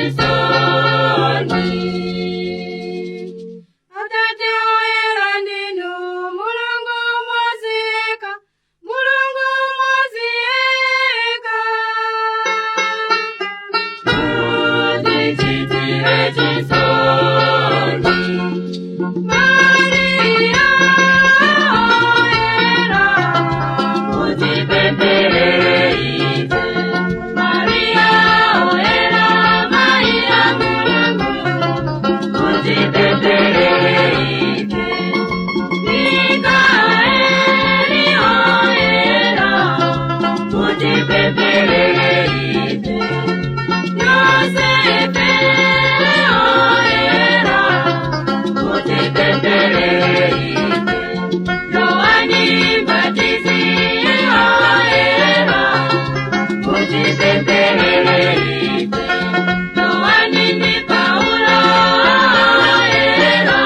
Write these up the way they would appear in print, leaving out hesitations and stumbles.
chisoni. Atate oyera ndinu Mulungu mmodzi yekha, Mulungu mmodzi yekha. Mutichitire chisoni. Maria oyera, mutipempherere ife. Maria oyera, Maria Mulungu, mutipempherere ife. Mikaeli oyera, mutipempherere ife. Yosefe oyera, mutipempherere ife. Yohani Mbatizi oyera, mutipempherere ife. Yohani ndi Paulo oyera,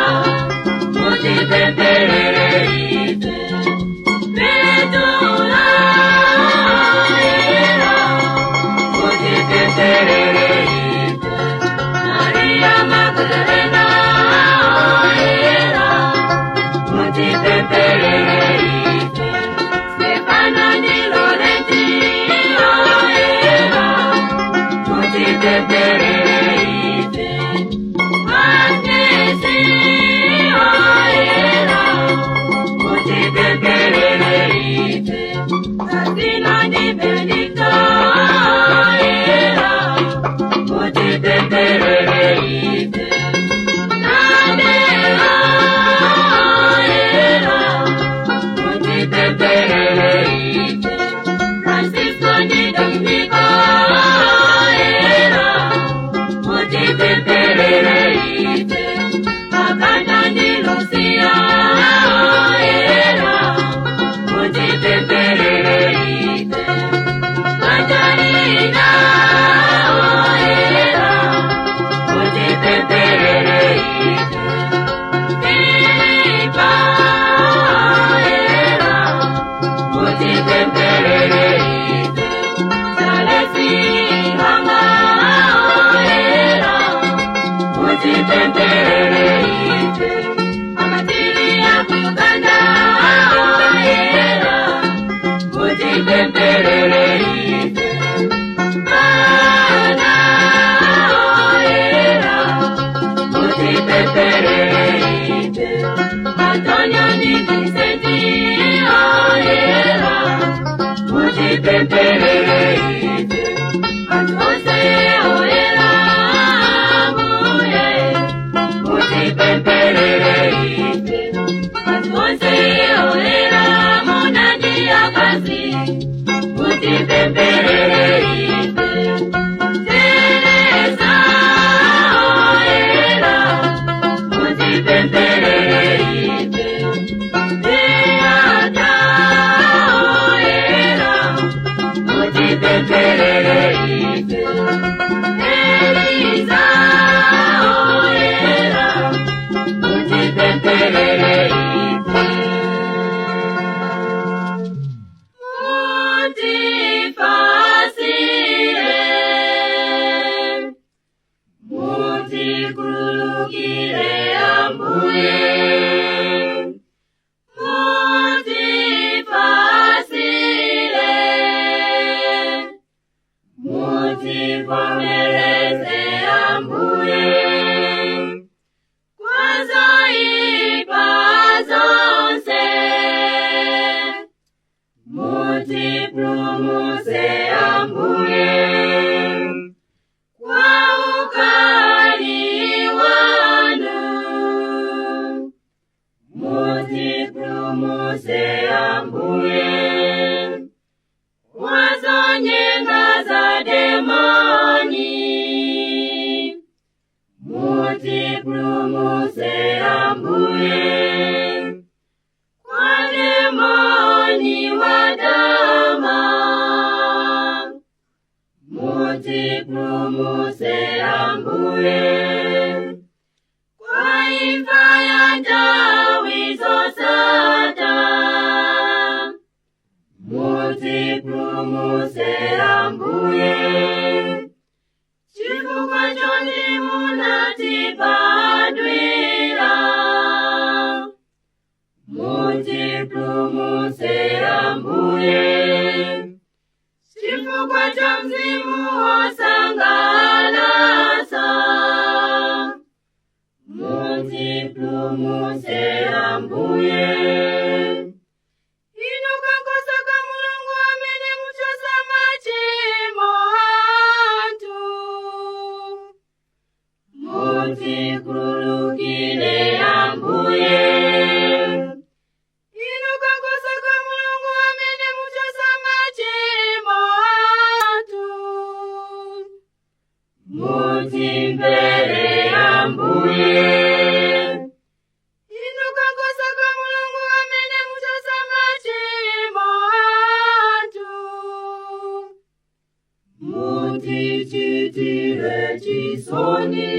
mutipempherere ife. Petro oyera, mutipempherere ife. Maria Magdalena oyera, mutipempherere ife. Stefano ndi Laurenti oyera, mutipempherere ife. Agnes oyera, mutipempherere ife. Faustina ndi Benedicto oyera, mutipempherere ife. Tadeo oyera, mutipempherere ife. Francisco ndi Dominico oyera, mutipempherere ife. Makanda ndi Lucia oyera, mutipempherere ife. Katarina oyera, mutipempherere ife. Filipa oyera, mutipempherere ife. Salesi Hanga oyera, mutipempherere ife. Amatiri ya Uganda oyera, mutipempherere ife. Mana oyera, mutipempherere ife. Antonio ndi Vincenti oyera, mutipempherere ife. Anthu onse oyera Ambuye, mutipempherere ife. Anthu onse oyera munandi akazi, mutipempherere ife. Teresa oyera, mutipempherere ife. Beata oyera, mutipempherere ife. Elisa oyera, mutipempherere ife. Mutifasire, mutikhululukire Ambuye. Mutifasire, mutivomereze Ambuye. Kwazoipa zonse, mutipulumutse Ambuye. Kwa ukali wanu, mutipulumutse Ambuye. Wazonyenga za demoni, mutipulumutse Ambuye. Kwa demoni wadama, mutipulumutse Ambuye. Kwa imfa ya nthawi zosatha, mutipulumutse Ambuye. Chifukwa choti munatibadwira, mutipulumutse Ambuye. Chifukwa cha mzimu wosangalatsa, mutipulumutse Ambuye. Inu kankhosa ka Mulungu amene muchotsa machimo anthu, mutikhululukire Ambuye. Inu kankhosa ka Mulungu amene muchotsa machimo anthu, mutimvere Ambuye. Inu kankhosa ka Mulungu amene muchotsa machimo anthu, mutichitire chisoni.